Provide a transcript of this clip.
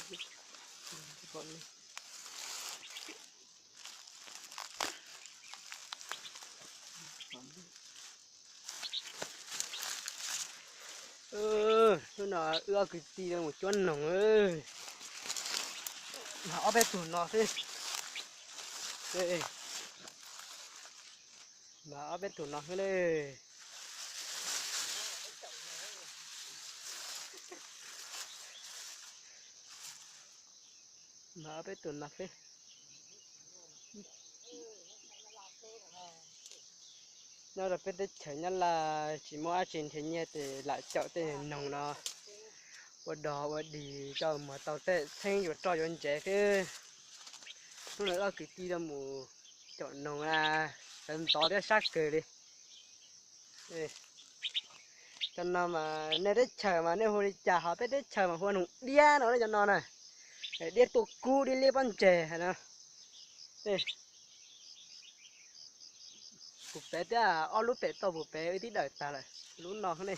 Hnub no wb ob kwv tij mus cuab noog, mas ob peb tug no xwb. Mas ob peb tug no xwb ne. Mas ob peb tug no xwb. Nyob rau peb teb chaws Nyab Laj tsis muaj dab tsi nrhiav nyiaj ces lam caum tej noog no ua dog ua dig coj mus tau tej txheeb yuav roj yuav ntsev xwb. Hnub no wb ob kwv tij mus caum noog na, sawv ntxov thiab sab kawg li. Cov no mas nej teb chaws mas nej hu li cas, ho peb teb chaws mas hu ua noog diab no ne, cov no na. Diab tuaj kub, diab liab pob ntseg no. Puag pem thiab, ob lub pem toj puag pem wb twb dawm tag lawm, lub no ne.